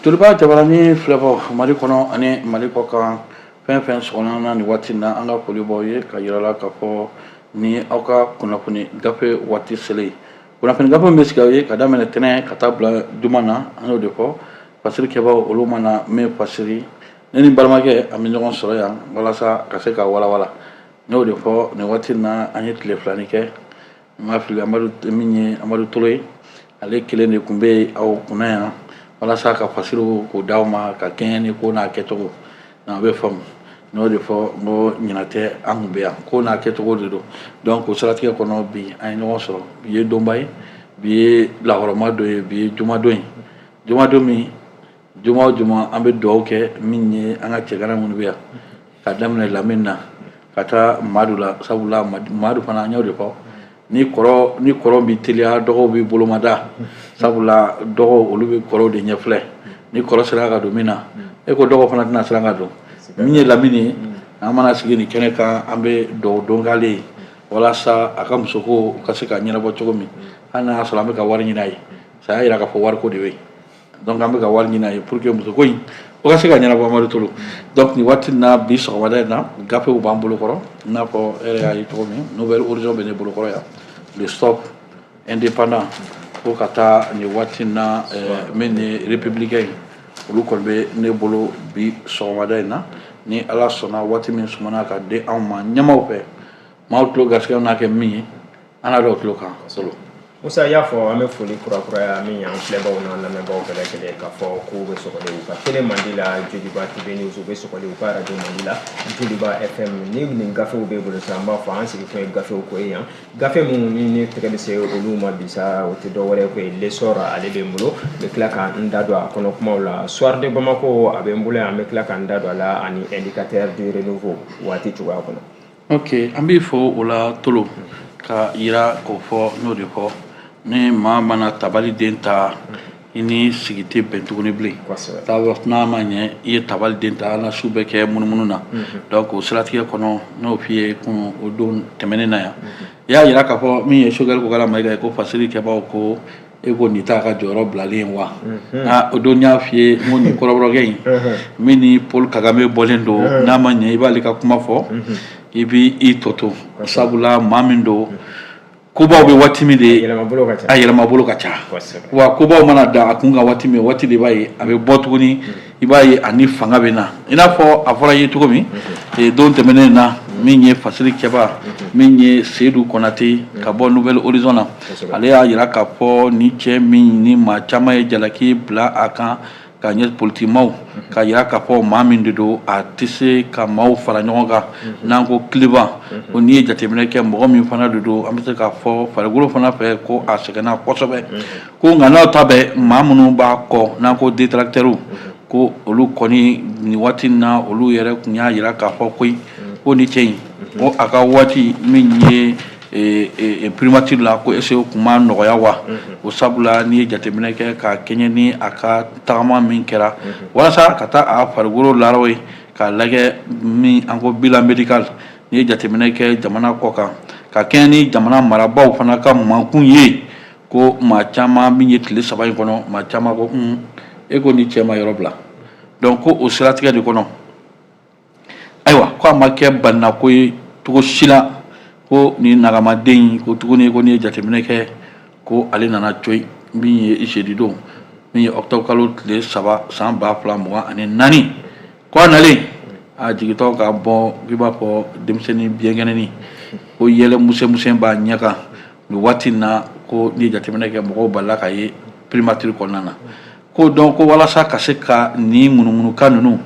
Joliba jabarani filɛbɔ Mali kɔnɔ ani Mali kɔ kan, fɛn fɛn sɔgɔna na nin waati na, an ka foli b'aw ye ka yira la k'a fɔ ni aw ka kunnafoni gafe waati selen, kunnafoni gafe min bɛ sigi aw ye ka daminɛ tɛnɛ ka taa bila juma na. An y'o de fɔ, fasiri kɛbaaw olu mana min fasiri, ne ni balimakɛ an bɛ ɲɔgɔn sɔrɔ yan walasa ka se ka walawala. N y'o de fɔ, nin waati na an ye tile filanin kɛ, n ma fili, Amadu, min ye Amadu Tolo ye, ale kelen de tun bɛ aw kunna yan walasa ka fasiriw k'o d'aw ma ka kɛɲɛ ni ko n'a kɛcogo n'a bɛ faamu. N y'o de fɔ n ko ɲinɛ tɛ, an tun bɛ yan, ko n'a kɛcogo de don. Donc o siratigɛ kɔnɔ, bi an ye ɲɔgɔn sɔrɔ. Bi ye donba ye, bi ye lahɔrɔma don ye, bi ye jumadon ye, jumadon min juma o juma an bɛ dugawu kɛ min ye an ka cɛgana minnu bɛ yan, ka daminɛ Lamini na ka taa Madu la. Sabula Madu fana, an y'o de fɔ, ni kɔrɔ bɛ teliya, dɔgɔw bɛ bolomada. Sabula dɔgɔw olu bɛ kɔrɔw de ɲɛfilɛ. Ni kɔrɔ sera ka don min na, e ko dɔgɔ fana tɛna siran ka don. Min ye Lamini ye, an mana sigi nin kɛnɛ kan, an bɛ dugawu don k'ale ye walasa a ka musoko ka se ka ɲɛnabɔ cogo min. Hali n'a y'a sɔrɔ an bɛ ka wari ɲini a ye, ça y'a yira k'a fɔ wariko de bɛ yen. Donc an bɛ ka wari ɲini a ye pour que musoko in o ka se ka ɲɛnabɔ. Amadu Tolo, donc nin waati na, bi sɔgɔmada in na, gafew b'an bolo kɔrɔ. I n'a fɔ e yɛrɛ y'a ye cogo min, Nouvel Horizon bɛ ne bolo kɔrɔ yan, Le Stop, Indépendant, fo ka taa nin waati na min ye Républicain ye, olu kɔni bɛ ne bolo bi sɔgɔmada in na. Ni Ala sɔnna, waati min sumana ka di anw ma ɲɛmaw fɛ, maaw tulo garisɛgɛ n'a kɛ min ye, an n'a dɔw tulo kan solo. Musa, y'a fɔ, an bɛ foli kurakuraya min y'an filɛbaw n'an lamɛnbaw bɛɛ lajɛlen, k'a fɔ k'u bɛ sɔgɔli u ka télé mandi la, Joliba TV News, u bɛ sɔgɔli u ka radio mandi la, Joliba FM. Ni nin gafew b'e bolo sa, an b'a fɔ an sigi kun ye gafew ko ye yan. Gafe minnu ni ne tɛgɛ bɛ se olu ma bi sa, o tɛ dɔwɛrɛ ko ye L'Essor, ale bɛ n bolo, n bɛ tila ka n da don a kɔnɔ kumaw la. Soir de Bamako, a bɛ n bolo yan, an bɛ tila ka n da don a la, ani Indicateur du Renouveau waati cogoya kɔnɔ. Ok, an b'i fɔ o la Tolo, ka yira k'o fɔ. N'o de fɔ, ni maa mana tabali den ta, i ni sigi tɛ bɛn tuguni bilen. N'a ma ɲɛ i ye tabali den ta, an na su bɛ kɛ munumunu na. Donc o siratigɛ kɔnɔ, n'o f'i ye kun o don tɛmɛnen na yan, i y'a yira k'a fɔ min ye Choguel Kokalla Maïga ye, ko fasiri kɛbaaw ko e ko nin t'a ka jɔyɔrɔ bilalen wa. Aa, o don n y'a f'i ye n ko nin kɔrɔbɔrɔkɛ in min ni Paul Kagame bɔlen don, n'a ma ɲɛ i b'ale ka kuma fɔ, i b'i tɔ to. Sabula maa min don, kobaw bɛ waati min de, a yɛlɛmabolo ka ca wa, kobaw mana da a kun kan waati min, waati de b'a ye a bɛ bɔ tuguni, i b'a ye ani fanga bɛ na. I n'a fɔ a fɔra i ye cogo min don tɛmɛnen na, min ye fasiri kɛba, min ye Seyidu Konate ka bɔ Nouvel Horizon na, ale y'a jira k'a fɔ ni cɛ min ni maa caman ye jalaki bila a kan ka ɲɛ politikimaw, ka jira k'a fɔ maa min de don, a tɛ se ka maaw fara ɲɔgɔn kan. N'an ko clivant, ko n'i ye jateminɛ kɛ, mɔgɔ min fana de don, an bɛ se k'a fɔ farikolo fana fɛ ko a sɛgɛnna kosɛbɛ. Ko nka n'aw ta bɛɛ, maa minnu b'a kɔ, n'an ko détracteurs, ko olu kɔni nin waati in na, olu yɛrɛ tun y'a jira k'a fɔ koyi ko ni cɛ in, ko a ka waati min ye primature la, ko est-ce que o tun ma nɔgɔya wa. O sabula n'i ye jateminɛ kɛ ka kɛɲɛ ni a ka tagama min kɛra walasa ka taa a farikolo laraw ye k'a lajɛ, min an ko bilan médical, n'i ye jateminɛ kɛ jamana kɔ kan ka kɛɲɛ ni jamana marabaaw fana ka mankun ye, ko maa caman min ye tile 3 in kɔnɔ, maa caman ko un e ko ni cɛ ma yɔrɔ bila. Donc ko o siratigɛ de kɔnɔ, ayiwa, ko a ma kɛ balinako ye cogo si la, ko ni nagamaden in ko tuguni, ko n'i ye jateminɛ kɛ, ko ale nana coyi min ye jeudi don, min ye octobre kalo tile 3 san 2024, ko a nalen, a jigintɔ ka bɔ i b'a fɔ denmisɛnnin biɲɛkɛnɛnin, ko yɛlɛ musɛmusɛn b'a ɲɛ kan nin waati in na. Ko n'i ye jateminɛ kɛ, mɔgɔw balila ka ye primature kɔnɔna na. Ko donc ko walasa ka se ka nin ŋunuŋunukan ninnu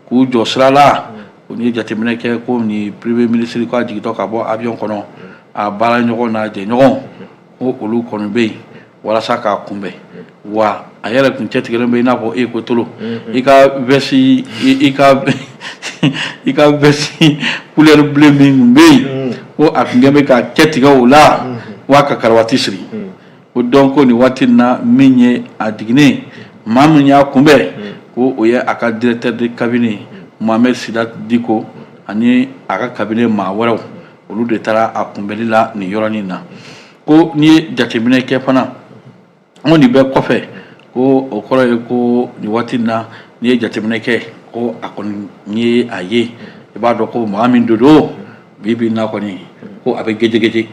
k'u jɔ sira la, ko n'i ye jateminɛ kɛ, ko nin premier ministre, ko a jigintɔ ka bɔ avion kɔnɔ, a baara ɲɔgɔn n'a jɛɲɔgɔn, ko olu kɔni bɛ yen walasa k'a kunbɛn. Wa a yɛrɛ kun cɛtigɛlen bɛ i n'a fɔ e ko Tolo, i ka veste, i ka veste couleur bleu min tun bɛ yen, ko a tun kɛ bɛ ka cɛtigɛ o la wa ka karavati siri. Ko donc ko nin waati in na, min ye a jiginnen, maa min y'a kunbɛn, ko o ye a ka directeur de cabinet Mohamed Sidat Diko ani a ka cabinet maa wɛrɛw, olu de taara a kunbɛnli la nin yɔrɔnin na. Ko n'i ye jateminɛ kɛ fana, ko nin bɛɛ kɔfɛ, Ko o kɔrɔ ye ko nin waati in na, n'i ye jateminɛ kɛ, ko a kɔni n'i ye a ye, i b'a dɔn ko maa min don bi bi na kɔni, ko a bɛ gejegeje,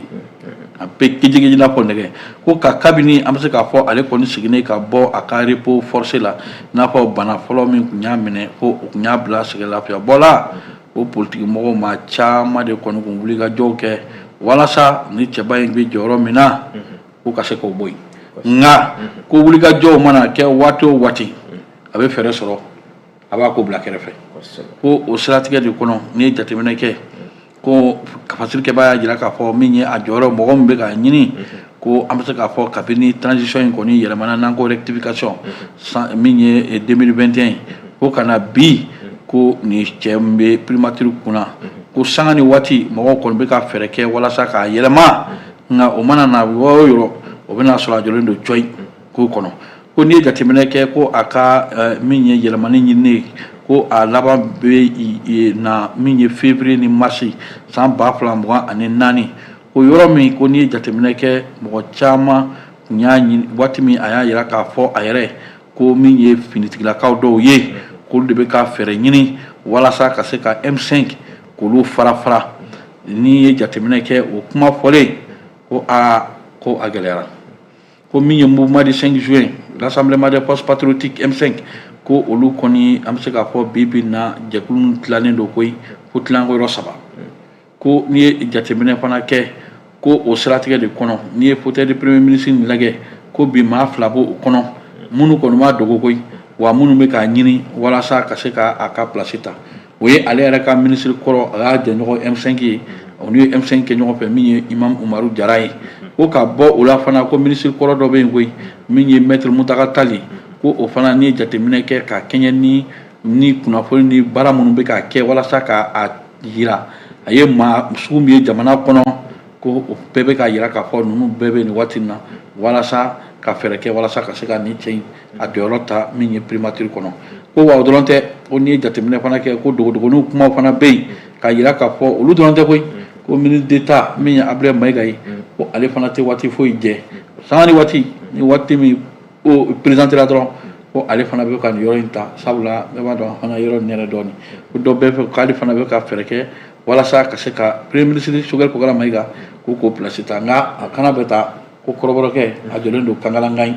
a bɛ gejegeje n'a fɔ nɛgɛ. Ko ka kabini an bɛ se k'a fɔ ale kɔni seginnen ka bɔ a ka repos forcé la, n'a fɔ bana fɔlɔ min tun y'a minɛ, ko o tun y'a bila sɛgɛn lafiyabɔ la, o politiki mɔgɔw maa caman de kɔni kun wuli ka jɔw kɛ walasa ni cɛba in bɛ jɔyɔrɔ min na, ko ka se k'o bɔ yen. Nka ko wulikajɔw mana kɛ waati o waati, a bɛ fɛɛrɛ sɔrɔ, a b'a ko bila kɛrɛfɛ. Ko o siratigɛ de kɔnɔ, n'i ye jateminɛ kɛ, ko fasirikɛbaa y'a jira k'a fɔ min ye a jɔyɔrɔ, mɔgɔ min bɛ k'a ɲini, ko an bɛ se k'a fɔ kabini transition in kɔni yɛlɛmana, n'an ko rectification, min ye 2021, ko ka na bi, ko nin cɛ min bɛ primature kunna, ko sanga ni waati mɔgɔw kɔni bɛ ka fɛɛrɛ kɛ walasa k'a yɛlɛma. Nka o mana na yɔrɔ o yɔrɔ, o bɛna sɔrɔ a jɔlen don cɔyi k'o kɔnɔ. Ko n'i ye jateminɛ kɛ, ko a ka min ye yɛlɛmani ɲinini ye, ko a laban bɛ na min ye février ni mars san 2024. Ko yɔrɔ min ko n'i ye jateminɛ kɛ, mɔgɔ caman tun y'a ɲini waati min a y'a jira k'a fɔ a yɛrɛ ko min ye finitigilakaw dɔw ye, k'olu de bɛ ka fɛɛrɛ ɲini walasa ka se ka M5 k'olu fara fara. N'i ye jateminɛ kɛ, o kuma fɔlen, ko aa, ko a gɛlɛyara. Ko min ye mouvement du 5 juin, rassemblement des forces patriotiques M5, ko olu kɔni, an bɛ se k'a fɔ bi bi na, jɛkulu tilannen don koyi, ko tilanko yɔrɔ saba. Ko n'i ye jateminɛ fana kɛ, ko o siratigɛ de kɔnɔ, n'i ye fauteuil de premier ministre nin lajɛ, ko bi maa fila b'o kɔnɔ minnu kɔni b'a dogo koyi, wa minnu bɛ k'a ɲini walasa ka se ka a ka place ta, o ye ale yɛrɛ ka ministre kɔrɔ, a y'a jɛɲɔgɔn M5 ye, o n'u ye M5 kɛ ɲɔgɔn fɛ, min ye Imam Umaru Jara ye. Ko ka bɔ o la fana, ko ministre kɔrɔ dɔ bɛ yen koyi, min ye maître Mutaga Tali, ko o fana, n'i ye jateminɛ kɛ ka kɛɲɛ ni kunnafoni ni baara minnu bɛ ka kɛ walasa ka a yira a ye maa sugu min ye jamana kɔnɔ, ko o bɛɛ bɛ k'a yira k'a fɔ ninnu bɛɛ bɛ nin waati in na walasa ka fɛɛrɛ kɛ walasa ka se ka nin cɛ in a jɔyɔrɔ ta min ye primature kɔnɔ. Ko wa o dɔrɔn tɛ, ko n'i ye jateminɛ fana kɛ, ko dogodogoninw kumaw fana bɛ yen k'a yira k'a fɔ olu dɔrɔn tɛ koyi, ko ministre d'État min ye Abdoulaye Mayiga ye, ko ale fana tɛ waati foyi jɛ, sanga ni waati ni waati min o présenté la dɔrɔn, ko ale fana bɛ ka nin yɔrɔ in ta, sabula bɛɛ b'a dɔn fana yɔrɔ nin yɛrɛ dɔɔnin, ko dɔ bɛɛ fɛ k'ale fana bɛ ka fɛɛrɛ kɛ walasa ka se ka premier ministre Choguel Kokalla Mayiga ko k'o place ta. Nka a kana bɛ ta ko kɔrɔbɔrɔkɛ a jɔlen don kankalankan ye,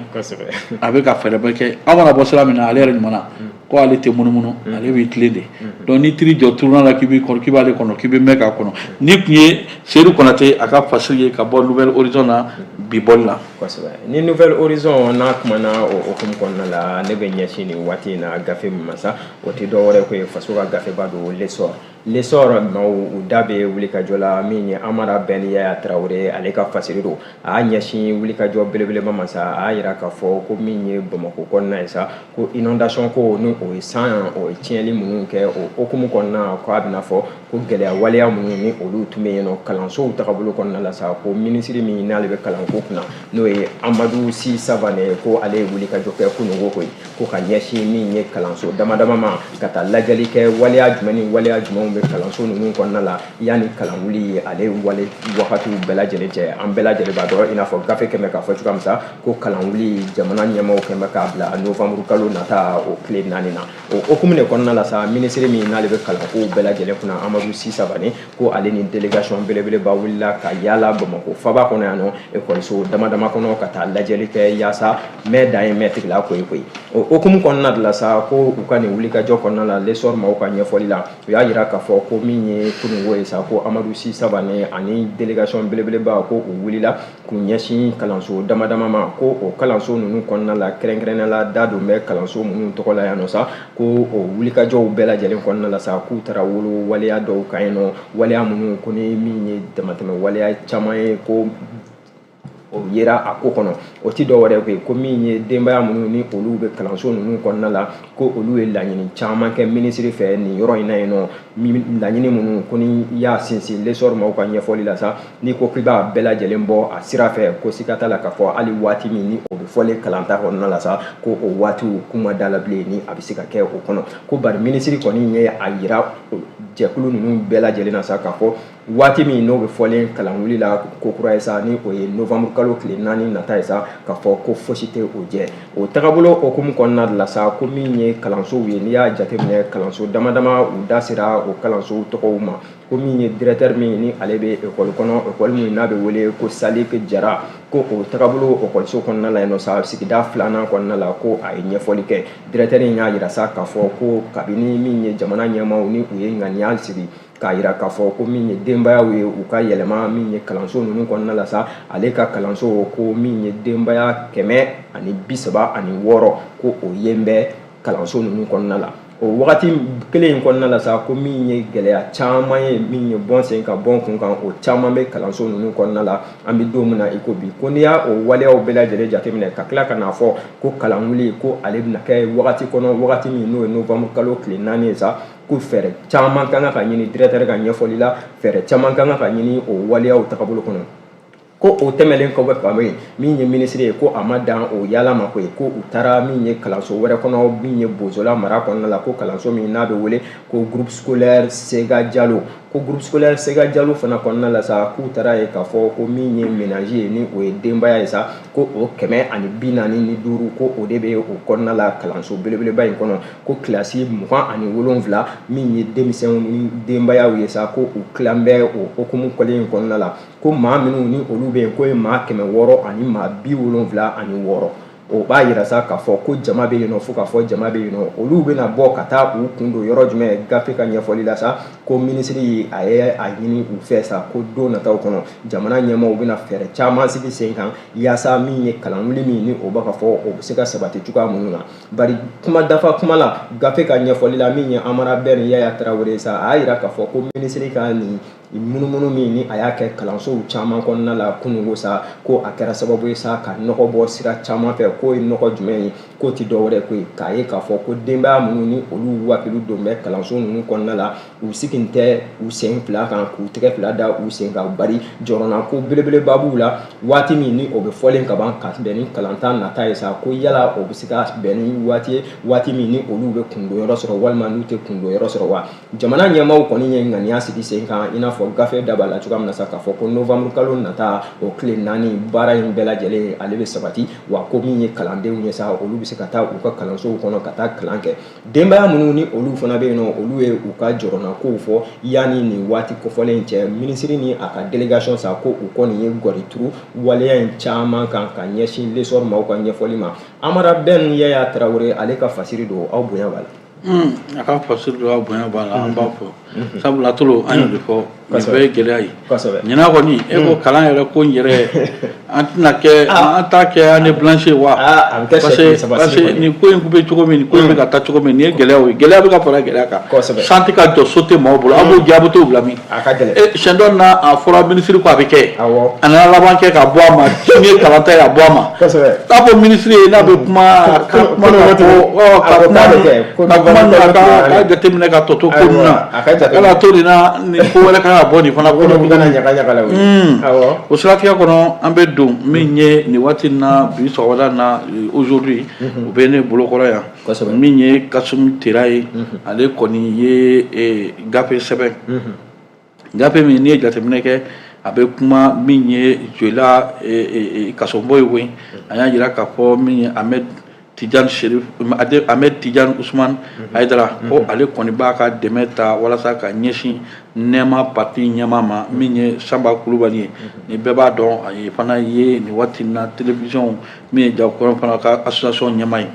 a bɛ ka fɛɛrɛ bɛɛ kɛ. Aw mana bɔ sira min na, ale yɛrɛ ɲuman na, ko ale tɛ munumunu, ale b'i tilen de. Donc n'i t'i jɔ tournant la k'i b'i kɔnɔ, k'i b'ale kɔnɔ, k'i bɛ mɛn k'a kɔnɔ. Ni tun ye Seydou Konate a ka fasiri ye ka bɔ Nouvel Horizon na bi bɔli la. Kosɛbɛ. Ni Nouvel Horizon n'a kumana, o hukumu kɔnɔna la, ne bɛ ɲɛsin nin waati in na gafe min ma sa, o tɛ dɔwɛrɛ ko ye, faso ka gafeba don, L'Essor. L'Essor maaw u da bɛ wulikajɔ la min ye Amara Ben Yaya Tarawele, ale ka fasiri don. A y'a ɲɛsin wulikajɔ belebeleba ma sa, a y'a yira k'a fɔ ko min ye Bamakɔ kɔnɔna ye sa, ko inondation ko ni o ye san o ye tiɲɛli minnu kɛ, o hukumu kɔnɔna, ko a bɛna fɔ ko gɛlɛya waleya minnu ni olu tun bɛ yen nɔ kalansow tagabolo kɔnɔna la sa, ko minisiri min n'ale bɛ kalanko kunna, n'o ye Amadou Sy Savané, ko ale ye wulikajɔ kɛ kununko koyi, ko ka ɲɛsin min ye kalanso dama dama ma, ka taa lajɛli kɛ waleya jumɛn ni waleya jumɛnw bɛ kalanso ninnu kɔnɔna la yanni kalan wuli ale wale wagatiw bɛɛ lajɛlen cɛ. An bɛɛ lajɛlen b'a dɔn, i n'a fɔ gafe kɛmɛ k'a fɔ cogoya min sa, ko kalan wuli jamana ɲɛmaaw kɛn bɛ k'a bila novembre kalo nata o tile 4 na. O hukumu de kɔnɔna la sa, minisiri min n'ale bɛ kalanko bɛɛ lajɛlen kunna, Amadou Sy Savané, ko ale ni délégation belebeleba wulila ka yaala Bamakɔ faba kɔnɔ yan nɔ, ekɔliso dama dama kɔnɔ, ka taa lajɛli kɛ yaasa mɛ dan ye mɛ tigila koyi koyi. O hukumu kɔnɔna de la sa, ko u ka nin wulikajɔ kɔnɔna la, L'Essor maaw ka ɲɛfɔli la, u y'a yira k'a fɔ ko min ye kununko ye sa, ko Amadou Sy Savané ani délégation belebeleba, ko u wulila k'u ɲɛsin kalanso dama dama ma, ko o kalanso ninnu kɔnɔna la, kɛrɛnkɛrɛnnenya la, da don bɛ kalanso minnu tɔgɔ la yan nɔ sa, ko o wulikajɔw bɛɛ lajɛlen kɔnɔna la sa, k'u taara wolo waleya dɔw kan yen nɔ, waleya minnu ko ni min ye damatɛmɛ waleya caman ye, ko o yera a ko kɔnɔ. O ti dɔwɛrɛ ye, ko min ye denbaya minnu ni olu bɛ kalanso ninnu kɔnɔna la, ko olu ye laɲini caman kɛ minisiri fɛ nin yɔrɔ in na yen nɔ, laɲini minnu ko ni y'a sinsin, L'Essor maaw ka ɲɛfɔli la sa, n'i ko k'i b'a bɛɛ lajɛlen bɔ a sira fɛ, ko siga t'a la k'a fɔ hali waati min ni o bɛ fɔlen kalanta kɔnɔna la sa, ko o waatiw kuma da la bilen ni a bɛ se ka kɛ o kɔnɔ. Ko bari minisiri kɔni ye a yira jɛkulu ninnu bɛɛ lajɛlen na sa, k'a fɔ waati min n'o bɛ fɔlen kalan wuli la ko kura ye sa, ni o ye novembre kalo tile tile 4 nata ye sa, k'a fɔ ko fosi tɛ o jɛ. O tagabolo hukumu kɔnɔna la sa, ko min ye kalansow ye, n'i y'a jateminɛ kalanso dama dama, u da sera o kalansow tɔgɔw ma. Ko min ye directeur min ni ale bɛ ekɔli kɔnɔ, ekɔli min n'a bɛ wele ko Salik Jara, ko o tagabolo ekɔliso kɔnɔna la yen nɔ sa, sigida 2nan kɔnɔna la, ko a ye ɲɛfɔli kɛ. Directeur in y'a jira sa k'a fɔ ko kabini min ye jamana ɲɛmaaw ni u ye ŋaniya sigi k'a jira k'a fɔ ko min ye denbayaw ye, u ka yɛlɛma min ye kalanso ninnu kɔnɔna la sa, ale ka kalanso, ko min ye denbaya 136, ko o yen bɛ kalanso ninnu kɔnɔna la. O wagati kelen in kɔnɔna la sa, ko min ye gɛlɛya caman ye, min ye bɔn sen ka bɔn kun kan, o caman bɛ kalanso ninnu kɔnɔna la an bɛ don min na i ko bi. Ko n'i y'a o waleyaw bɛɛ lajɛlen jateminɛ, ka tila ka n'a fɔ ko kalan wuli ko ale bɛna kɛ wagati kɔnɔ, wagati min n'o ye novembre kalo tile 4 ye sa, ko fɛɛrɛ caman ka kan ka ɲini. Directeur ka ɲɛfɔli la, fɛɛrɛ caman ka kan ka ɲini o waleyaw tagabolo kɔnɔ. Ko o tɛmɛlen kɔfɛ ka bɔ yen, min ye minisiri ye, ko a ma dan o yala ma koyi, ko u taara min ye kalanso wɛrɛ kɔnɔ, min ye Bozola mara kɔnɔna la, ko kalanso min n'a bɛ wele ko groupe scolaire Sega Jalo. Ko groupe scolaire Sega Jalo fana kɔnɔna la sa, k'u taara ye k'a fɔ ko min ye ménage ye, ni o ye denbaya ye sa, ko o 145, ko o de bɛ o kɔnɔna la, kalanso belebeleba in kɔnɔ. Ko kilasi 27, min ye denmisɛnw ni denbayaw ye sa, ko u tilan bɛ o hukumu kɔlen in kɔnɔna la. Ko maa minnu ni olu bɛ yen, k'o ye maa 676. O b'a yira sa k'a fɔ ko jama bɛ yen nɔ, fo k'a fɔ jama bɛ yen nɔ. Olu bɛna bɔ ka taa u kun don yɔrɔ jumɛn? Gafe ka ɲɛfɔli la sa, ko minisiri a ye a ɲini u fɛ sa, ko don nataw kɔnɔ, jamana ɲɛmaaw bɛna fɛɛrɛ caman sigi sen kan yaasa min ye kalan wuli min ni o b'a ka fɔ, o bɛ se ka sabati cogoya minnu na. Bari kuma dafa kuma la, gafe ka ɲɛfɔli la, min ye Amara Bɛn Yaya Tarawele sa, a y'a yira k'a fɔ ko minisiri ka nin munumunu min ni a y'a kɛ kalansow caman kɔnɔna la kununko sa, ko a kɛra sababu ye sa ka nɔgɔ bɔ sira caman fɛ. K'o ye nɔgɔ jumɛn ye? K'o tɛ dɔwɛrɛ ko ye k'a ye k'a fɔ ko denbaya minnu ni olu wakilu don bɛ kalanso ninnu kɔnɔna la, u sigi tɛ u sen fila kan k'u tɛgɛ fila da u sen kan, bari jɔrɔna ko belebeleba b'u la. Waati min ni o bɛ fɔlen ka ban ka bɛn ni kalanta nata ye sa, ko yala o bɛ se ka bɛn ni waati ye, waati min ni olu bɛ kundonyɔrɔ sɔrɔ walima n'u tɛ kundonyɔrɔ sɔrɔ wa? Jamana ɲɛmaaw kɔni ye ŋaniya sigi sen kan, i n'a fɔ gafe da b'a la cogoya min na sa, k'a fɔ ko novembre kalo nata o tile 4, baara in bɛɛ lajɛlen ale bɛ sabati wa. Ko min ye kalandenw ye sa, olu bɛ se ka taa u ka kalansow kɔnɔ ka taa kalan kɛ. Denbaya minnu ni olu fana bɛ yen nɔ, olu ye u ka jɔrɔnakow fɔ yanni nin waati kofɔlen cɛ. Minisiri ni a ka délégation sa, ko u kɔni ye gɔri turu waleya in caman kan ka ɲɛsin L'Essor maaw ka ɲɛfɔli ma. Amara Ben Yaya Tarawele, ale ka fasiri don, aw bonya b'a la. A ka fasiri don, aw bonya b'a la. An b'a fɔ sabula tolo an y'o de fɔ, nin bɛɛ ye gɛlɛya ye. Ɲinan kɔni, e ko kalan yɛrɛ ko in yɛrɛ, an tɛna kɛ, an t'a kɛ année blanche wa? Parce que nin ko in bɛ cogo min, nin ko in bɛ ka taa cogo min, nin ye gɛlɛyaw ye, gɛlɛya bɛ ka fara gɛlɛya kan. San tɛ ka jɔ, so tɛ maaw bolo, an b'o jɛ, a bɛ t'o bila min? Siɲɛ dɔ na, a fɔra minisiri ko a bɛ kɛ, a nana laban kɛ ka bɔ a ma, min ye kalanta ye, a bɔ a ma. T'a fɔ minisiri ye n'a bɛ kuma ka kuma ka kuma ka kuma ka jateminɛ ka tɔ to ko ninnu na, kana to nin na, nin ko wɛrɛ kan ka bɔ nin fana kɔnɔ. O siratigɛ kɔnɔ, an bɛ don min ye nin waati in na, bi sɔgɔmada na, aujourd'hui, o bɛ ne bolokɔrɔ yan, min ye Kasum Tera ye. Ale kɔni ye gafe sɛbɛn, gafe min n'i ye jateminɛ kɛ, a bɛ kuma min ye Joyila kasonbɔ ye koyi. A y'a jira k'a fɔ min ye Ahmed Tidiane Chérif, Ahmed Tidiane Ousmane Haidara, ko ale kɔni b'a ka dɛmɛ ta walasa ka ɲɛsin Nɛma parti ɲɛmaa ma, min ye Sanba Kulubali ye. Ni bɛɛ b'a dɔn, a ye fana ye nin waati in na télévision min ye Jakɔrɔ fana ka association ɲɛmaa ye.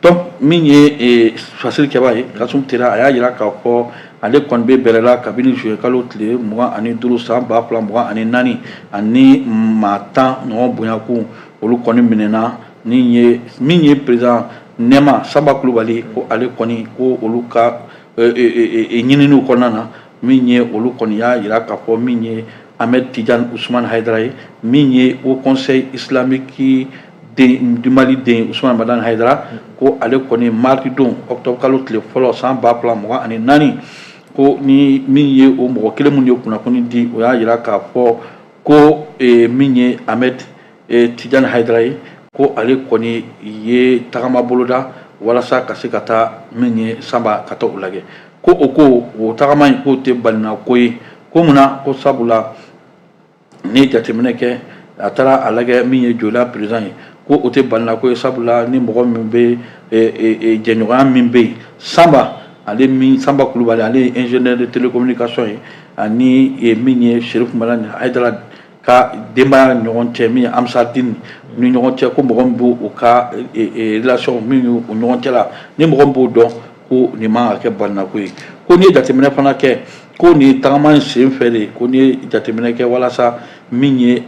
Donc min ye fasiri kɛbaa ye, Kasum Tera, a y'a jira k'a fɔ ale kɔni bɛ bɛrɛ la kabini juillet kalo tile 25 san 2024, ani maa 10 ɲɔgɔn bonyakun, olu kɔni minɛna ni ye min ye président Nɛma Sanba Kulubali, ko ale kɔni ko olu ka ɲininiw kɔnɔna na, min ye olu kɔni y'a jira k'a fɔ min ye Ahmed Tidiane Ousmane Haidara ye, min ye Haut Conseil islamique du Mali den Ousmane Madani Haidara, ko ale kɔni mardi don octobre kalo tile fɔlɔ san 2024, ko ni min ye o mɔgɔ kelen minnu ye kunnafoni di, o y'a jira k'a fɔ ko min ye Ahmed Tidiane Haidara ye, ko ale kɔni ye tagama boloda walasa ka se ka taa min ye Sanba ka taa o lajɛ. Ko o ko o tagama in k'o tɛ balina ko ye, ko munna? Ko sabula ni ye jateminɛ kɛ A taara a lajɛ min ye Joyila président ye, ko o tɛ balinako ye, sabula ni mɔgɔ min bɛ jɛɲɔgɔnya min bɛ yen, Sanba, ale min Sanba Kulubali, ale ye ingénieur de télécommunication ye, ani min ye Cherif Madani Haidara ka denbaya ɲɔgɔn cɛ, min ye Amsadine ni ɲɔgɔn cɛ, ko mɔgɔ min b'o ka relation min y'u ɲɔgɔn cɛ la, ni mɔgɔ min b'o dɔn, ko nin man ka kɛ balinako ye. Ko n'i ye jateminɛ fana kɛ, ko nin tagama in sen fɛ de, ko n'i ye jateminɛ kɛ walasa min ye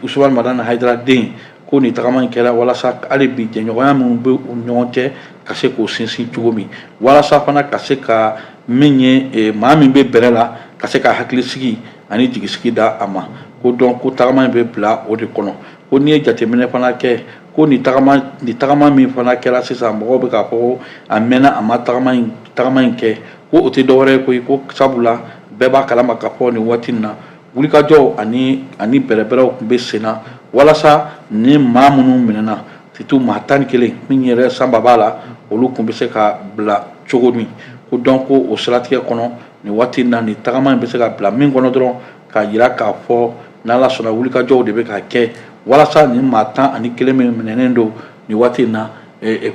Usumani Madani Haidara den, ko nin tagama in kɛra walasa hali bi jɛɲɔgɔnya minnu bɛ u ɲɔgɔn cɛ ka se k'o sinsin cogo min, walasa fana ka se ka min ye maa min bɛ bɛrɛ la, ka se ka hakili sigi ani jigisigi da a ma. Ko donc ko tagama in bɛ bila o de kɔnɔ. Ko n'i ye jateminɛ fana kɛ, ko nin tagama min fana kɛra sisan, mɔgɔw bɛ k'a fɔ ko a mɛnna a ma tagama in kɛ, ko o tɛ dɔwɛrɛ ye koyi, ko sabula bɛɛ b'a kalama k'a fɔ nin waati in na, wulikajɔw ani bɛrɛbɛrɛw tun bɛ sen na walasa ni maa minnu minɛna, surtout maa 11 min yɛrɛ Sanba b'a la, olu tun bɛ se ka bila cogo min. Ko donc ko o siratigɛ kɔnɔ, nin waati in na, nin tagama in bɛ se ka bila min kɔnɔ dɔrɔn, k'a jira k'a fɔ n'Ala sɔnna, wulikajɔw de bɛ ka kɛ walasa nin maa 11 min minɛnen don nin waati in na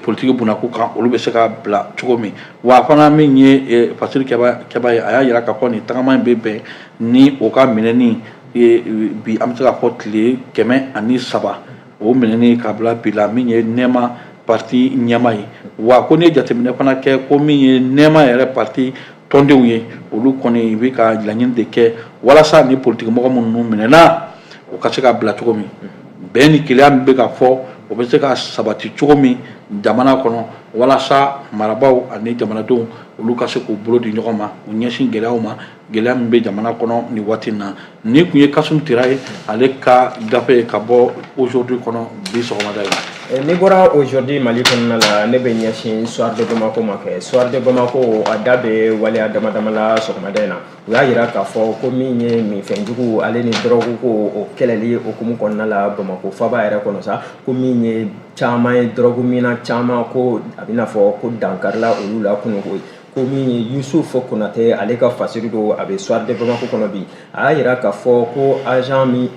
politiki bunakun kan, olu bɛ se ka bila cogo min. Wa fana min ye Fasiri Kɛba ye, a y'a jira k'a fɔ nin tagama in bɛ bɛn ni o ka minɛni bi, an bɛ se k'a fɔ tile 103 o minɛni ka bila bi la, min ye Nɛma parti ɲɛma ye. Wa ko n'i ye jateminɛ fana kɛ, ko min ye Nɛma yɛrɛ parti tɔndenw ye, olu kɔni bɛ ka laɲini de kɛ walasa ni politikimɔgɔ minnu minɛna, o ka se ka bila cogo min, bɛn ni kelenya min bɛ ka fɔ, o bɛ se ka sabati cogo min jamana kɔnɔ, walasa marabaaw ani jamanadenw, olu ka se k'u bolo di ɲɔgɔn ma, u ɲɛsin gɛlɛyaw ma, gɛlɛya min bɛ jamana kɔnɔ nin waati in na. Nin tun ye Kasum Tira ye, ale ka gafe ye ka bɔ Aujourd'hui kɔnɔ bi sɔgɔmada in na. N'i bɔra Aujourd'hui Mali kɔnɔna la, ne bɛ ɲɛsin Soir de Bamako ma. Kɛ Soir de Bamako, a da bɛ waleya dama dama la sɔgɔmada in na. U y'a jira k'a fɔ ko min ye minfɛnjugu, ale ni dɔrɔgu ko o kɛlɛli hukumu kɔnɔna la Bamakɔ faaba yɛrɛ kɔnɔ sa, ko min ye caman ye dɔrɔgu minna caman, ko a bɛna fɔ ko dankarila olu la kununko. Ko min ye Yusuf Konate, ale ka fasiri don, a bɛ Soir de Bamako kɔnɔ bi. A y'a jira k'a fɔ ko agent min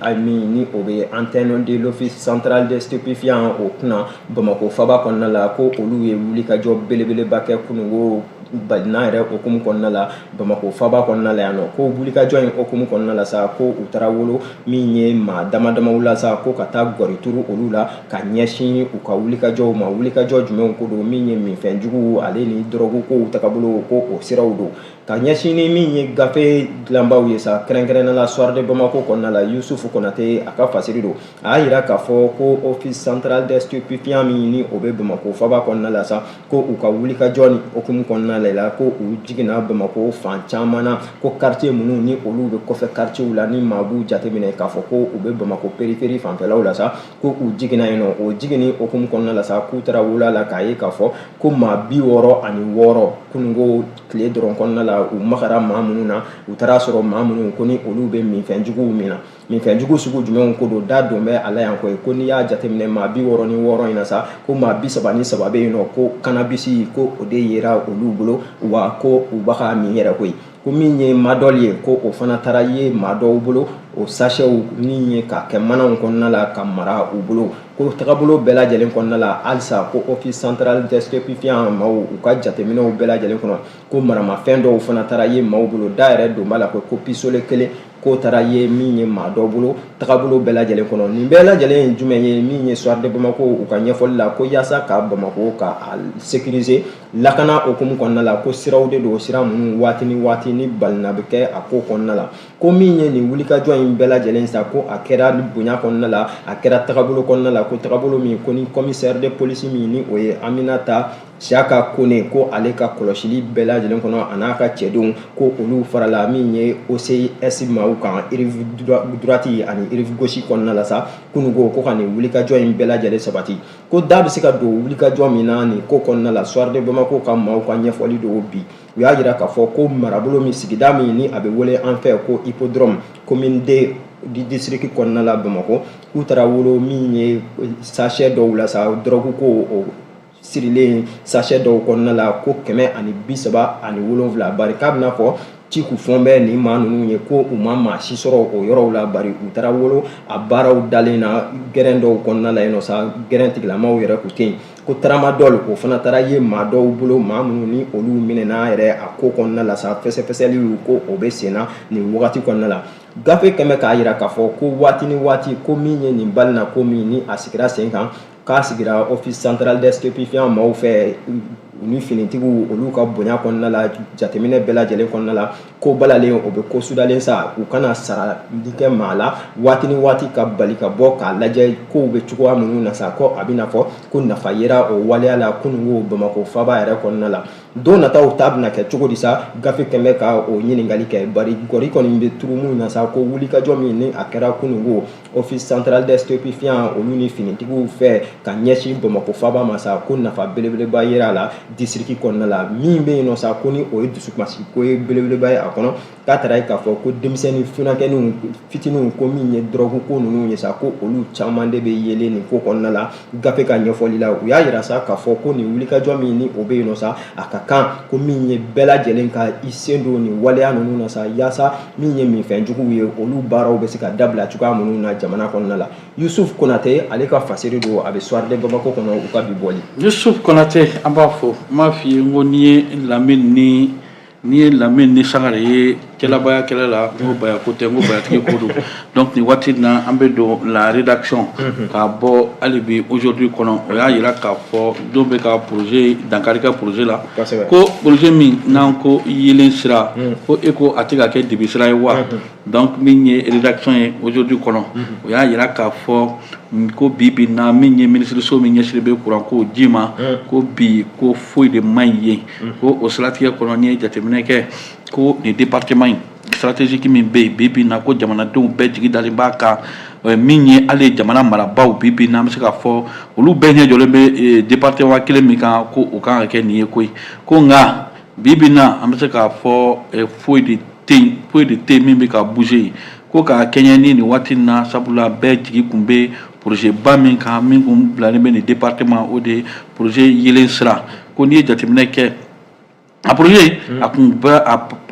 ni o bɛ antenne de l'Office central des stupéfiants o kunna Bamakɔ faaba kɔnɔna la, ko olu ye wulikajɔ belebeleba kɛ kununko balina yɛrɛ hukumu kɔnɔna la Bamakɔ faaba kɔnɔna la yan nɔ. Ko wulikajɔ in hukumu kɔnɔna la sa, ko u taara wolo min ye maa dama damaw la sa, ko ka taa gɔri turu olu la ka ɲɛsin u ka wulikajɔw ma. Wulikajɔ jumɛnw ko don? Min ye minfɛnjugu, ale ni dɔrɔgu kow tagabolo, ko o siraw don ka ɲɛsin ni min ye gafe dilanbaw ye sa. Kɛrɛnkɛrɛnnenya la, Soir de Bamako kɔnɔna la, Yusufu Konate, a ka fasiri don, a y'a jira k'a fɔ ko Office central des stupéfiants min ni o bɛ Bamakɔ faaba kɔnɔna la sa, ko u ka wulikajɔ ni hukumu kɔnɔna la, ko u jiginna Bamakɔ fan caman na, ko quartier minnu ni olu bɛ kɔfɛ quartier la, ni maa b'u jateminɛ k'a fɔ ko u bɛ Bamakɔ périphérie fanfɛlaw la sa, ko u jiginna yen nɔ. O jiginni hukumu kɔnɔna la sa, k'u taara wula la k'a ye k'a fɔ ko maa 66 kununko tile dɔrɔn kɔnɔna la, u magara maa minnu na, u taara sɔrɔ maa minnu ko ni olu bɛ minfɛnjuguw min na. Minfɛnjugu sugu jumɛnw ko don? Da don bɛ a la yan koyi. Ko n'i y'a jateminɛ maa 66 in na sa, ko maa 33 bɛ yen nɔ, ko cannabis, ko o de yera olu bolo, wa ko u b'a ka min yɛrɛ koyi. Ko min ye madɔli ye, ko o fana taara ye maa dɔw bolo, o sachetw min ye ka kɛ manaw kɔnɔna la ka mara u bolo. Ko tagabolo bɛɛ lajɛlen kɔnɔna la halisa, ko Office central des stupéfiants maaw, u ka jateminɛw bɛɛ lajɛlen kɔnɔ, ko maramafɛn dɔw fana taara ye maaw bolo. Da yɛrɛ don b'a la ko pistolet kelen k'o taara ye min ye maa dɔw bolo tagabolo bɛɛ lajɛlen kɔnɔ. Nin bɛɛ lajɛlen ye jumɛn ye? Min ye Soir de Bamako u ka ɲɛfɔli la, ko yaasa ka Bamako ka a sécuriser, lakana hukumu kɔnɔna la, ko siraw de don, sira minnu waati ni waati ni balina bɛ kɛ a ko kɔnɔna la. Ko min ye nin wulikajɔ in bɛɛ lajɛlen sa, ko a kɛra bonya kɔnɔna la, a kɛra tagabolo kɔnɔna la, ko tagabolo min ko ni commissaire de police min ni o ye Aminata Siyaka Kone, ko ale ka kɔlɔsili bɛɛ lajɛlen kɔnɔ, a n'a ka cɛdenw, ko olu farala min ye OCS maaw kan rive droite ani rive gauche kɔnɔna la sa kununko, ko ka nin wulikajɔ in bɛɛ lajɛlen sabati. Ko da bɛ se ka don wulikajɔ min na nin ko kɔnɔna la, Soir de Bamako ka maaw ka ɲɛfɔli don bi, u y'a jira k'a fɔ ko marabolo min, sigida min ni a bɛ wele an fɛ ko Hippodrome, commune 2 du district kɔnɔna la Bamakɔ, k'u taara wolo min ye sachet dɔw la sa, dɔrɔgu ko o sirilen sachet dɔw kɔnɔna la, ko 137. Bari k'a bɛna fɔ Ci kun fɔn bɛ nin maa ninnu ye ko u ma maa si sɔrɔ o yɔrɔw la, bari u taara wolo a baaraw dalen na gɛrɛn dɔw kɔnɔna la yen nɔ sa, gɛrɛn tigilamaw yɛrɛ kun tɛ yen. Ko tramadol, o fana taara ye maa dɔw bolo, maa minnu ni olu minɛna yɛrɛ a ko kɔnɔna la sa. Fɛsɛfɛsɛliw ko o bɛ sen na nin wagati kɔnɔna la. Gafe kɛmɛ k'a jira k'a fɔ ko waati ni waati, ko min ye nin balina ko min ni a sigira sen kan, k'a sigira Office central des stupéfiants maaw fɛ, u ni finitigiw, olu ka bonya kɔnɔna la, jateminɛ bɛɛ lajɛlen kɔnɔna la, ko balalen o bɛ ko sudalen sa, u kana sara kɛ maa la waati ni waati ka bali ka bɔ k'a lajɛ kow bɛ cogoya minnu na sa. Ko a bɛna fɔ ko nafa yera o waleya la kununko Bamakɔ faaba yɛrɛ kɔnɔna la. Don nataw ta bɛna kɛ cogo di sa? Gafe kɛmɛ ka o ɲininkali kɛ, bari gɔri kɔni bɛ turu min na sa, ko wulikajɔ min ni a kɛra kununko Office central des stupéfiants, olu ni finitigiw fɛ ka ɲɛsin Bamakɔ faaba ma sa, ko nafa belebeleba yera a la district kɔnɔna la. Min bɛ yen nɔ sa, ko ni o ye dusukasi ko ye belebeleba ye a kɔnɔ, k'a taara ye k'a fɔ ko denmisɛnnin funankɛninw fitininw, ko min ye dɔrɔgu ko ninnu ye sa, ko olu caman de bɛ yelen nin ko kɔnɔna la. Gafe ka ɲɛfɔli la, u y'a yira sa k'a fɔ ko nin wulikajɔ min ni o bɛ yen nɔ sa, a ka kan ko min ye bɛɛ lajɛlen ka i sen don nin waleya ninnu na sa, yaasa min ye minfɛnjuguw ye, olu baaraw bɛ se ka dabila cogoya minnu na jamana kɔnɔna la. Yusuf Konate, ale ka fasiri don, a bɛ Soir de Bamako kɔnɔ, u ka bi bɔli. Yusuf Konate, an b'a fɔ, n b'a f'i ye, n ko n'i ye Lamine ni Sangare ye cɛlabaya kɛlɛ la, n ko baya ko tɛ, n ko bayatigi ko don. Donc nin waati in na, an bɛ don la rédaction k'a bɔ hali bi Aujourd'hui kɔnɔ. O y'a yira k'a fɔ dɔw bɛ ka projet dankari kɛ projet la, ko projet min n'an ko yelen sira, ko e ko a tɛ ka kɛ dibi sira ye wa. Donc min ye rédaction ye Aujourd'hui kɔnɔ, o y'a yira k'a fɔ ko bi bi na, min ye minisiriso min ɲɛsinnen bɛ kuran ko ji ma, ko bi ko foyi de man ɲi yen. Ko o siratigɛ kɔnɔ, n'i ye jateminɛ kɛ, ko nin département in stratégique min bɛ yen bi bi na, ko jamanadenw bɛɛ jigi dalen b'a kan, min ye hali jamana marabaaw, bi bi na an bɛ se k'a fɔ olu bɛɛ ɲɛ jɔlen bɛ département kelen min kan, ko o kan ka kɛ nin ye koyi. Ko nka bi bi na, an bɛ se k'a fɔ foyi de tɛ yen, foyi de tɛ yen min bɛ ka bouger yen, ko k'a kɛɲɛ ni nin waati in na, sabula bɛɛ jigi tun bɛ projet ba min kan, min kun bilalen bɛ nin département, o de ye projet yelen sira. Ko n'i ye jateminɛ kɛ, a projet a kun bɛ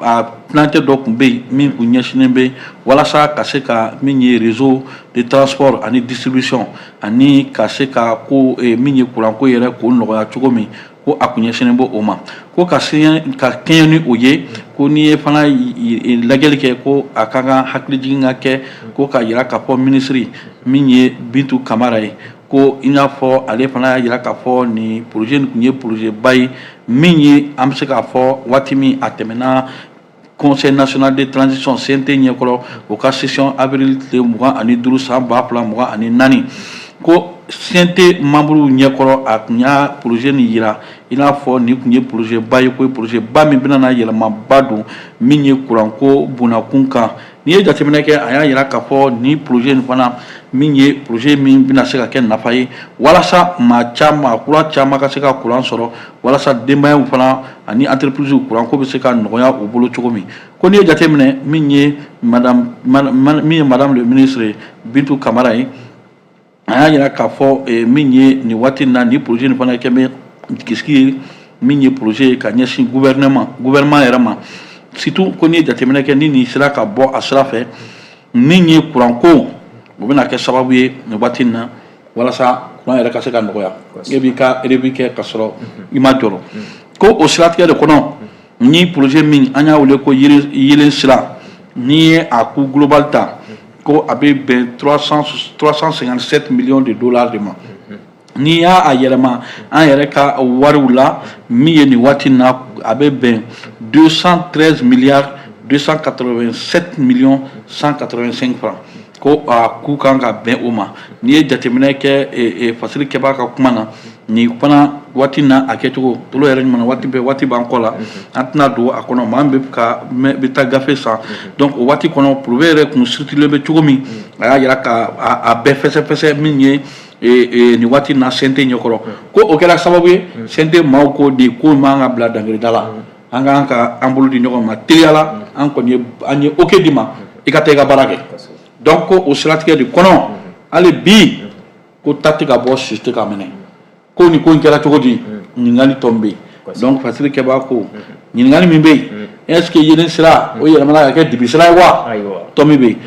a tilancɛ dɔ tun bɛ yen min kun ɲɛsinnen bɛ walasa ka se ka min ye réseau de transport ani distribution, ani ka se ka ko min ye courant ko yɛrɛ k'o nɔgɔya cogo min, ko a kun ɲɛsinnen bɛ o ma, ko ka se ka kɛɲɛ ni o ye. Ko n'i ye fana lajɛli kɛ, ko a ka kan hakilijigin ka kɛ, ko ka yira k'a fɔ minisiri min ye Bintu Kamara ye, ko i n'a fɔ ale fana y'a yira k'a fɔ nin projet nin tun ye projet ba ye, min ye an bɛ se k'a fɔ waati min a tɛmɛna Conseil national de transition CNT ɲɛkɔrɔ, o ka session avril tile 25 san 2024, ko CNT membre ɲɛkɔrɔ, a tun y'a projet nin yira i n'a fɔ nin tun ye projet ba ye, ko ye projet ba min bɛna na yɛlɛmaba don min ye courant ko bonnakun kan. N'i ye jateminɛ kɛ, a y'a yira k'a fɔ nin projet nin fana, min ye projet min bɛna se ka kɛ nafa ye walasa maa caman, kura caman ka se ka courant sɔrɔ, walasa denbayaw fana ani entreprise, courant ko bɛ se ka nɔgɔya u bolo cogo min. Ko n'i ye jateminɛ, min ye madame le ministre Bintu Kamara ye, a y'a yira k'a fɔ min ye nin waati in na, nin projet nin fana kɛ bɛ jigisigi ye, min ye projet ye ka ɲɛsin gouvernement yɛrɛ ma. Surtout ko n'i ye jateminɛ kɛ, ni nin sera ka bɔ a sira fɛ, min ye courant ko, o bɛna kɛ sababu ye nin waati in na walasa courant yɛrɛ ka se ka nɔgɔya, e b'i ka rébut kɛ ka sɔrɔ i ma jɔrɔ. Ko o siratigɛ de kɔnɔ, ni projet min an y'a wele ko yelen sira, n'i ye a coût global ta, ko a bɛ bɛn 357 millions de dollars de ma. N'i y'a a yɛlɛma an yɛrɛ ka wariw la, min ye nin waati in na, a bɛ bɛn 213 milliards 287 millions 185 francs, ko a k'u kan ka bɛn o ma. N'i ye jateminɛ kɛ fasiri kɛbaa ka kuma na, nin fana waati na, a kɛcogo tolo yɛrɛ ɲuman, waati bɛɛ waati b'an kɔ la, an tɛna don a kɔnɔ. Maa min bɛ ka bɛ taa gafe san, donc o waati kɔnɔ, projet yɛrɛ kun circulé bɛ cogo min, a y'a yira ka a bɛɛ fɛsɛfɛsɛ min ye nin waati na CNT ɲɛkɔrɔ. Ko o kɛra sababu ye, CNT maaw ko de ko man ka bila dangirida la, an k'an ka an bolo di ɲɔgɔn ma teliya la, an kɔni ye an ye OK di ma, i ka taa i ka baara kɛ. Donc ko o siratigɛ de kɔnɔ, hali bi ko ta tɛ ka bɔ, si tɛ ka minɛ, ko nin ko in kɛra cogo di? Ɲininkali tɔ min bɛ yen, donc fasiri kɛbaa ko ɲininkali min bɛ yen. Est-ce que yeelen sira o yɛlɛmana ka kɛ dibi sira ye wa? Tɔmi bɛ yen,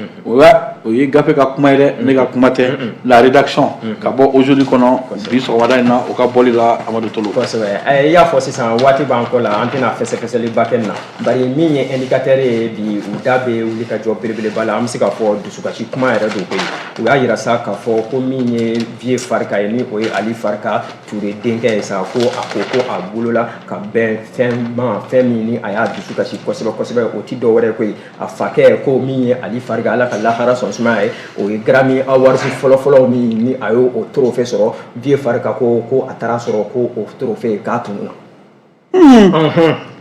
o ye gafe ka kuma ye dɛ, ne ka kuma tɛ. La rédaction ka bɔ Aujourd'hui kɔnɔ bi sɔgɔmada in na, o ka bɔli la, Amadu Tolo. Kosɛbɛ, i y'a fɔ sisan, waati b'an kɔ la, an tɛna fɛsɛfɛsɛliba kɛ nin na, bari min ye Indicateur ye bi, u da bɛ wuli ka jɔ belebeleba la. An bɛ se k'a fɔ dusukasi kuma yɛrɛ don koyi. U y'a yira sa k'a fɔ ko min ye Vieux Farka ye, ni o ye Ali Farka Ture denkɛ ye sa, ko a ko ko a bolola ka bɛn fɛn ma, fɛn min ni a y'a dusu kasi kosɛbɛ kosɛbɛ. O ti dɔwɛrɛ koyi, a fakɛ ko min ye Ali Farka, Ala ka lahara sɔn sumaya ye, o ye Grammy Awards fɔlɔfɔlɔ min ni a y'o trophée sɔrɔ. Vieux Farka ko ko a taara sɔrɔ ko o trophée k'a tununna.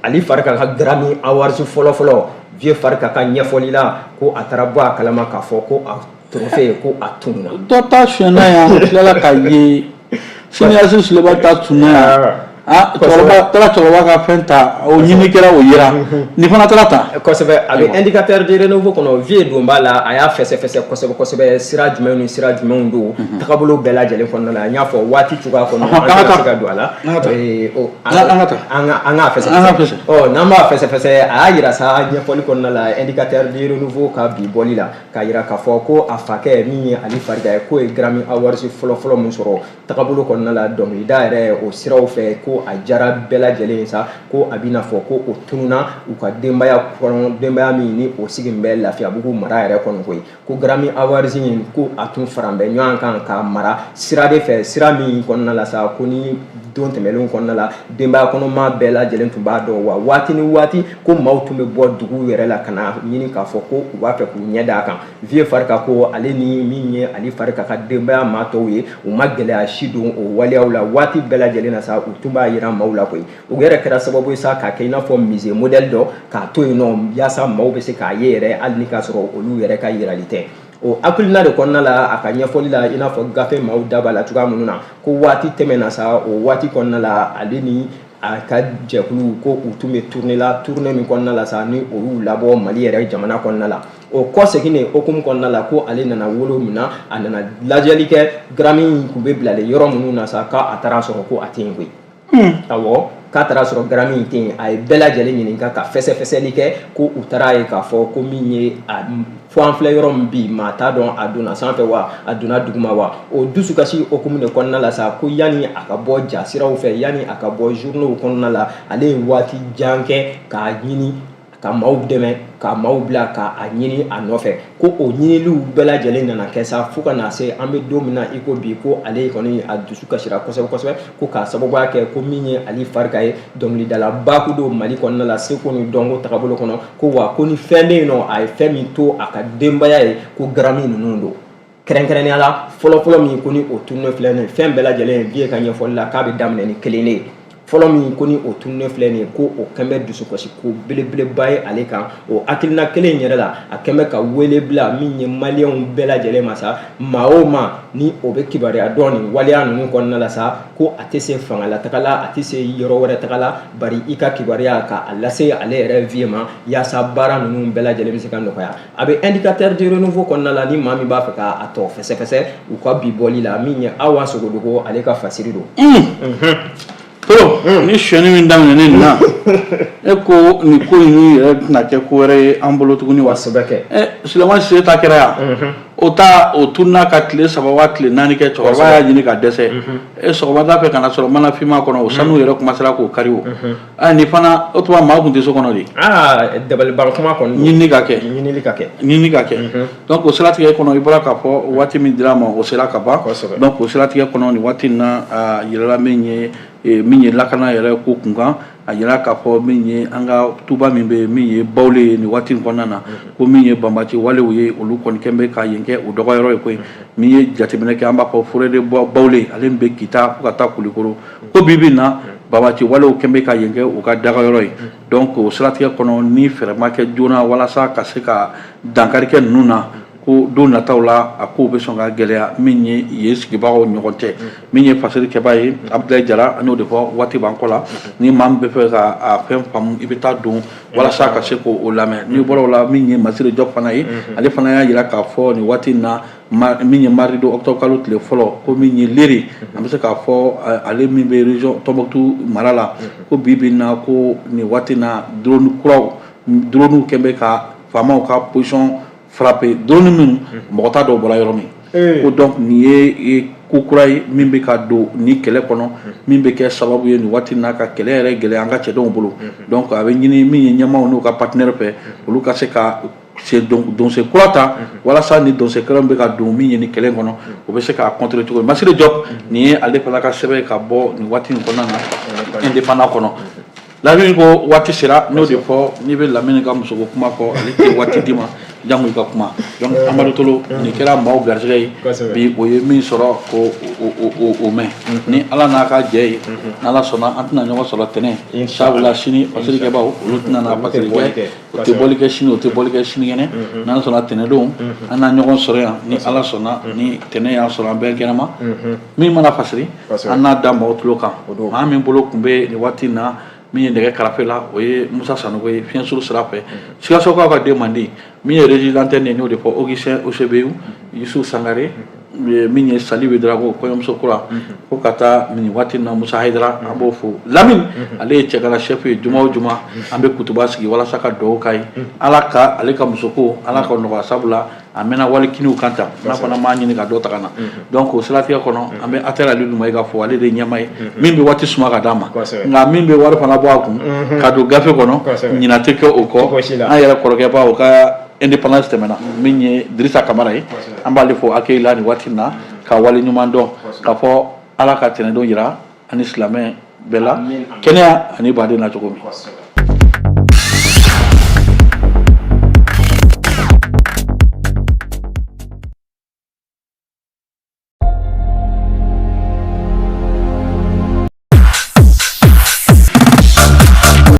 Ali Farka ka Grammy Awards fɔlɔfɔlɔ, Vieux Farka ka ɲɛfɔli la, ko a taara bɔ a kalama k'a fɔ ko a trophée ko a tununna. Dɔ ta sonyɛna yan, o tilala ka ye. Cinéaste Suleba ta tununa yan. Ah, cɛkɔrɔba taara cɛkɔrɔba ka fɛn ta, o ɲini kɛra, o yera. Nin fana taara ta. Kosɛbɛ, a bɛ Indicateur de Renouveau kɔnɔ. Vieux don b'a la, a y'a fɛsɛfɛsɛ kosɛbɛ kosɛbɛ, sira jumɛn ni sira jumɛnw don tagabolo bɛɛ lajɛlen kɔnɔna la. N y'a fɔ, waati cogoya kɔnɔ, an tɛna se ka don a la. An ka taa. An k'a fɛsɛfɛsɛ. Ɔ, n'an b'a fɛsɛfɛsɛ, a y'a yira sa ɲɛfɔli kɔnɔna la, Indicateur de Renouveau ka bi bɔli la, k'a yira k'a fɔ ko a fakɛ min ye Ali Farka ye, k'o ye Grammy Awards fɔlɔfɔlɔ min sɔrɔ tagabolo kɔnɔna la, dɔnkilida yɛrɛ o siraw fɛ, ko a jara bɛɛ lajɛlen sa, ko a bɛna fɔ ko o tununna u ka denbaya kɔnɔ, denbaya min ni o sigi bɛ Lafiyabugu mara yɛrɛ kɔnɔ koyi. Ko Grammy Awards in, ko a tun faran bɛ ɲɔgɔn kan k'a mara sira de fɛ, sira min kɔnɔna la sa, ko ni don tɛmɛnlenw kɔnɔna la, denbaya kɔnɔma bɛɛ lajɛlen tun b'a dɔn wa. Waati ni waati, ko maaw tun bɛ bɔ dugu yɛrɛ la ka na ɲini k'a fɔ ko u b'a fɛ k'u ɲɛ d'a kan. Vieux Farka ko ale ni min ye Ali Farka ka denbaya maa tɔw ye, u ma gɛlɛya si don o waleyaw la. Waati bɛɛ lajɛlen na sa, u tun b'a yira maaw la koyi. O yɛrɛ kɛra sababu ye sa k'a kɛ i n'a fɔ musée modèle dɔ k'a to yen nɔ, yaasa maaw bɛ se k'a ye yɛrɛ, hali ni k'a sɔrɔ olu yɛrɛ ka yirali tɛ. O hakilina de kɔnɔna la, a ka ɲɛfɔli la, i n'a fɔ gafe maaw da b'a la cogoya minnu na, ko waati tɛmɛna sa, o waati kɔnɔna la, ale ni a ka jɛkulu, ko u tun bɛ tournée la, tournée min kɔnɔna la sa, ni o y'u labɔ Mali yɛrɛ jamana kɔnɔna la. O kɔsegin de hokumu kɔnɔna la, ko ale nana wolo min na, a nana lajɛli kɛ Grammy tun bɛ bilalen yɔrɔ minnu na sa, k'a taara sɔrɔ ko a tɛ yen koyi. Awɔ, k'a taara sɔrɔ Grammy in tɛ yen. A ye bɛɛ lajɛlen ɲininka ka fɛsɛfɛsɛli kɛ, ko u taara ye k'a fɔ ko min ye a fo an filɛ yɔrɔ min bi, maa t'a dɔn a donna sanfɛ wa, a donna duguma wa. O dusukasi hokumu de kɔnɔna la sa, ko yanni a ka bɔ jasiraw fɛ, yanni a ka bɔ journaux kɔnɔna la, ale ye waati jan kɛ k'a ɲini ka maaw dɛmɛ, ka maaw bila ka a ɲini a nɔfɛ. Ko o ɲiniliw bɛɛ lajɛlen nana kɛ sa, fo ka na se an bɛ don min na i ko bi, ko ale kɔni a dusu kasira kosɛbɛ kosɛbɛ, ko k'a sababuya kɛ ko min ye Ali Farka ye, dɔnkilidalaba ko don Mali kɔnɔna la, seko ni dɔnko tagabolo kɔnɔ, ko wa ko ni fɛn bɛ yen nɔ, a ye fɛn min to a ka denbaya ye, ko Grammy ninnu don, kɛrɛnkɛrɛnnenya la fɔlɔfɔlɔ min ko ni o tununnen filɛ nin ye. Fɛn bɛɛ lajɛlen, Vieux ka ɲɛfɔli la, k'a bɛ daminɛ ni kelen de ye fɔlɔ min ko ni o tununnen filɛ nin ye, ko o kɛn bɛ dusukasi ko belebeleba ye ale kan. O hakilina kelen in yɛrɛ la, a kɛn bɛ ka wele bila min ye maliyɛnw bɛɛ lajɛlen ma sa, maa o maa ni o bɛ kibaruya dɔn nin waleya ninnu kɔnɔna la sa, ko a tɛ se fangalataga la, a tɛ se yɔrɔ wɛrɛ taga la, bari i ka kibaruya ka a lase ale yɛrɛ Vieux ma, yaasa baara ninnu bɛɛ lajɛlen bɛ se ka nɔgɔya. A bɛ Indicateur du Renouveau kɔnɔna la. Ni maa min b'a fɛ k'a tɔ fɛsɛfɛsɛ, u ka bi bɔli la, min ye Awa Sogodogo, ale ka fasiri don. Tolo, ni sonyɛni min daminɛnen nin na, e ko nin ko in yɛrɛ tɛna kɛ ko wɛrɛ ye an bolo tuguni wa? Kosɛbɛ kɛ. Sulemani Sise ta kɛra yan, o ta o tununa ka tile 3 wa tile 4 kɛ, cɛkɔrɔba y'a ɲini ka dɛsɛ. E sɔgɔmada fɛ ka na sɔrɔ mana finman kɔnɔ, o sanu yɛrɛ commencera k'o kari. O nin fana, o tuma maa tun tɛ so kɔnɔ de. Aa, dabaliban kuma kɔni. Ɲinini ka kɛ. Ɲinili ka kɛ. Ɲinini ka kɛ. Donc o siratigɛ kɔnɔ, i bɔra k'a fɔ, waati min dira a ma, o sera ka ban. Donc o siratigɛ kɔnɔ, nin waati in na, a yirala min ye lakana yɛrɛ ko kunkan, a yira k'a fɔ min ye an ka tuba min bɛ min ye Bawule ye nin waati in kɔnɔna na, ko min ye banbaci walew ye, olu kɔni kɛn bɛ ka yen kɛ o dɔgɔyɔrɔ ye koyi. Min ye jateminɛ kɛ, an b'a fɔ forêt de Bawule, ale min bɛ Kita fo ka taa Kulikoro, ko bi bi in na, banbaci walew kɛn bɛ ka yen kɛ u ka dagayɔrɔ ye. Donc o siratigɛ kɔnɔ, ni fɛɛrɛ ma kɛ joona walasa ka se ka dankari kɛ ninnu na, ko don nataw la, a kow bɛ sɔn ka gɛlɛya min ye yen sigibagaw ɲɔgɔn cɛ. Min ye fasiri kɛba ye, Abudulayi Jara, an y'o de fɔ, waati b'an kɔ la. Ni maa min bɛ fɛ ka a fɛn faamu, i bɛ taa don walasa ka se k'o lamɛn. N'i bɔra o la, min ye Masire Jɔp fana ye, ale fana y'a jira k'a fɔ nin waati in na, min ye mardi don, octobre kalo tile fɔlɔ, ko min ye Lere, an bɛ se k'a fɔ ale min bɛ région Tɔnbukutu mara la, ko bi bi in na, ko nin waati in na, drone kuraw Drone kɛn bɛ ka faamaw ka position frapper, drone minnu mɔgɔ t'a dɔn bɔra yɔrɔ min. Ko donc nin ye ko kura ye min bɛ ka don ni kɛlɛ kɔnɔ, min bɛ kɛ sababu ye nin waati n'a ka kɛlɛ yɛrɛ gɛlɛya an ka cɛdenw bolo. Donc a bɛ ɲini min ye ɲɛmaaw n'u ka partenaire fɛ, olu ka se ka donsen kura ta walasa ni donsen kura bɛ ka don min ye ni kɛlɛ kɔnɔ, o bɛ se k'a contrer cogo. Masire Diop, nin ye ale fana ka sɛbɛn ka bɔ nin waati in kɔnɔna na Indépendant kɔnɔ. Lamini ko waati sera, n'o de fɔ n'i bɛ Lamini ka musoko kuma fɔ, ale tɛ waati d'i ma jango i ka kuma. Donc Amadu Tolo, nin kɛra maaw garisɛgɛ ye bi, o ye min sɔrɔ ko o mɛn. Ni Ala n'a ka jɛ ye, n'Ala sɔnna, an tɛna ɲɔgɔn sɔrɔ tɛnɛn, sabula sini fasirikɛbaw olu tɛna na fasiri kɛ, o tɛ bɔli kɛ sini, o tɛ bɔli kɛ sinikɛnɛ. N'Ala sɔnna, tɛnɛndon an na ɲɔgɔn sɔrɔ yan. Ni Ala sɔnna, ni tɛnɛn y'a sɔrɔ an bɛɛ kɛnɛma, min mana fasiri, an n'a da maaw tulo kan. Maa min bolo tun bɛ nin waati in na, min ye nɛgɛ karafe la, o ye Musa Sanogo ye fiɲɛsuru sira fɛ, Sikasokaw ka den mandi. Min ye régie d'antenne ye, n'o de fɔ Augustin Osebeyu, Yusu Sangare, min ye Sali Wedrago, kɔɲɔmuso kura, fo ka taa nin waati na Musa Hayidara, an b'o fo. Lamini, ale ye cɛgana chef ye. Juma o juma an bɛ kutuba sigi walasa ka dugawu k'a ye, Ala ka ale ka musoko, Ala ka nɔgɔya, sabula a mɛnna wali kiniw kan ta n'a fana m'a ɲini ka dɔ ta ka na. Donc o siratigɛ kɔnɔ, an bɛ Atɛri Alidu Mayiga fo, ale de ye ɲɛmaa ye min bɛ waati suma ka d'a ma, nka min bɛ wari fana bɔ a kun ka don gafe kɔnɔ, ɲina tɛ kɛ o kɔ. An yɛrɛ kɔrɔkɛba, o ka indépendance tɛmɛna, min ye Dirisa Kamara ye, an b'ale fo accueil la nin waati in na, ka wale ɲuman dɔn, ka fɔ Ala ka tɛnɛndon yira ani silamɛ bɛɛ la kɛnɛya ani baden na cogo min.